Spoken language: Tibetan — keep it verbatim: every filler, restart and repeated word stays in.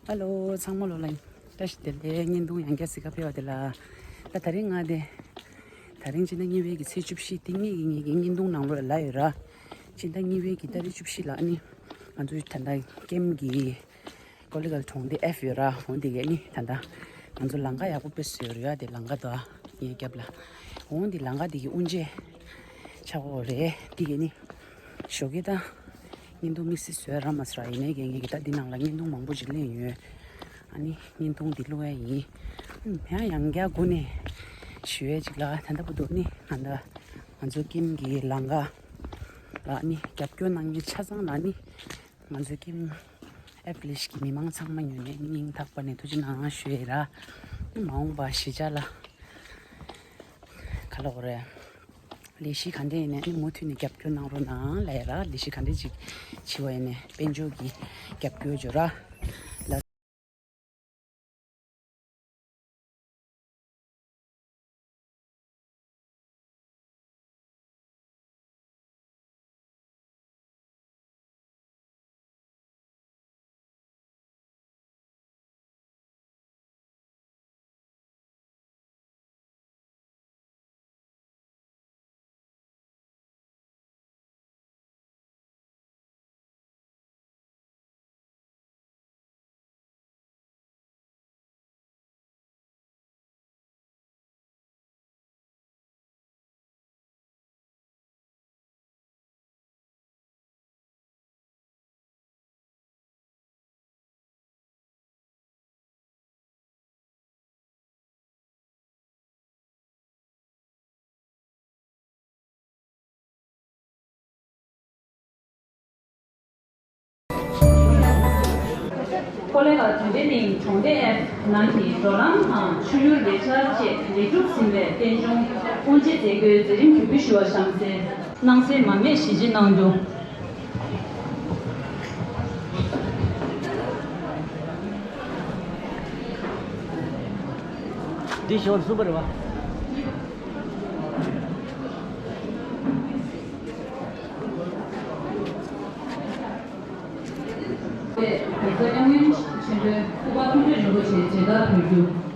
ཧ་ལོ། ཚང་མ་ལོ་ལ་བཀྲ་ཤིས་བདེ་ལེགས། བརྙན་ཐུང་ཡང་བསྐྱར་གཟིགས་ག་ཕེབས་པ་དེ་ལ། ད་དེ་རིང་ང་དེ། དེ་རིང་སྤྱི་ཟླ་གཉིས་པའི་གི་ཚེས་བཅུ་བཞི་དེ་ངེད་ཀྱི་ངེད་ཀྱི་བརྙན་ཐུང་ནང་ལོགས་ལ་ཡོད་ར། སྤྱི་ཟླ་གཉིས་པའི་གི་ཏ་རིག་བཅུ་བཞི་ལ་ཨ་ནི། ང་ཚོའི་ད་ལྟ་ཀེམ་གི་ཀོ་ལི་གལ་གྲོང་སྡེ་ཨེཕ་ཡོད་ར། འོ་འདི་གས་ནི་ད་ལྟ་ང་ཚོ་ལམ་ཁ་ཡག་པོ་དཔེ་བཟོས་ཡོད་རེད་ཡ། དེ་ལམ་ཁ་དོ་ངའི་རྒྱབ་ལ། འོ་འདི་ལམ་ཁ་འདི་གི་དབུ་འབྱེད་ཆགས་ཀྱི་ཡོད་རེད། འདི་གས་ནི་ཞོགས་ཀས་ད་བརྙན་ཐུང་དམིགས་བསལ་བཟོས་ར་མ་ཟེར་བ་ཡིན་ནའི་གས་ངས་གི་ད་འདི་ནང་ལ་བརྙན་ཐུང་མང་པོ་ཅིག་ལེན་ཡོད། ཨ་ནི་བརྙན་ཐུང་འདི་བླུག་ཡ་ཡིན། ཡང་ཡང་བསྐྱར་སྒོ་ནས་ཞུ་ཡ་ཅིག་ལ། ད་ལྟ་བར་དུ་ནི་ང་ད་ང་ཚོ་ཀེམ་གི་ལམ་ཁ་ལ་ནི་རྒྱབ་སྐྱོར་གནང་མཁན་ཆ་ཚང་ལ་ནི། ང་ཚོའི་ཀེམ་ཨེཕ་ལས་གཞི་གི་མི་མང་ཚང་མ་ངོས་ནས་སྙིང་ཐག་པ་ནས་ཐུགས་རྗེ་གནང་ཞུ་ཡི་ར། མ་འོངས་པ་གཞིས་ཆགས་ལ་ག་ལ་འོ་རེད། ལས་གཞི་ག་འདྲ་ཡིན་ནའི་མུ་མཐུད་ནས་རྒྱབ་སྐྱོར་གནང་རོགས་གནང་ལབ་ཡ་ར། ལས་གཞི་ག་འདྲ་ཅིག་བྱེད་པ་ཡིན་ནའི་དཔལ་འབྱོར་གྱི་རྒྱབ་སྐྱོར་བྱོས་ར། ལ། ཀོ་ལེ་གལ་གྲོང་སྡེ་གླིང་གྲོང་སྡེ་ཨེཕ་ནང་གི་འགྲོ་ལམ་དང་ཆུ་ཡུར་ལས་འཆར་བཅས་ལེགས་གྲུབ་ཟིན་པའི་རྟེན་འབྱུང་དབུ་འབྱེད་མཛད་སྒོའི་མཛད་རིམ་གྲ་སྒྲིག་ཞུ་བར་བྱམས་བརྩེ་གནང་སའི་མར་མེ་ཞི་བྱེད་གནང་རྒྱུ། འདི་ཞོར་གསུམ་པ་རེད་བ། དགེ་རྩ་མཉམ་མྱོང་ཆེན་པོའི་སྐུ་པར་ཐུགས་རྗེ་རིན་པོ་ཆེ་མཇལ་དར་ཕུལ་རྒྱུ།